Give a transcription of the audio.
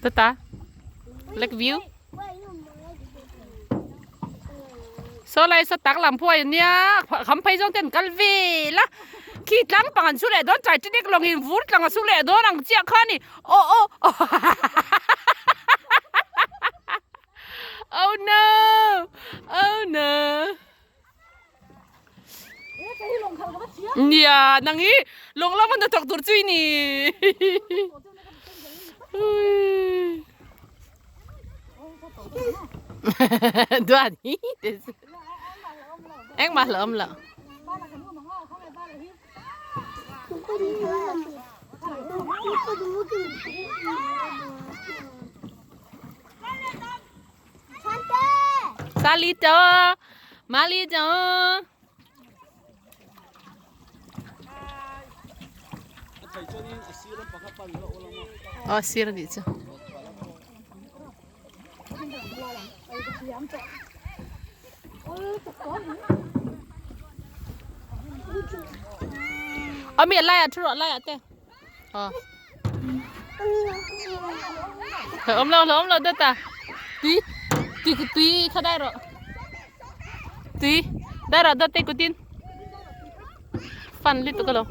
Tata. Lake view. Saw lai saw tak lam pawh a nia kham phei zawng te an kal vel a khi tlang pang an su leh dawn Titanic lawng in vur tlang a su leh dawn ang chiah kha a ni aw aw oh no oh no Nia nang hi lawng lama hnathawk tur chu i ni. Duan hi te chu. Engmah la awm lo. Sali cho Mali cho Oh sir ni chu Ami lai a thu rawh lai a te Ờ. Hlauhawm lo, hlauhawm lo deuh ta. Tui, tui, tui kha dai rawh. Tui, dai rawh deuh te kutin. Fun lutuk alawm.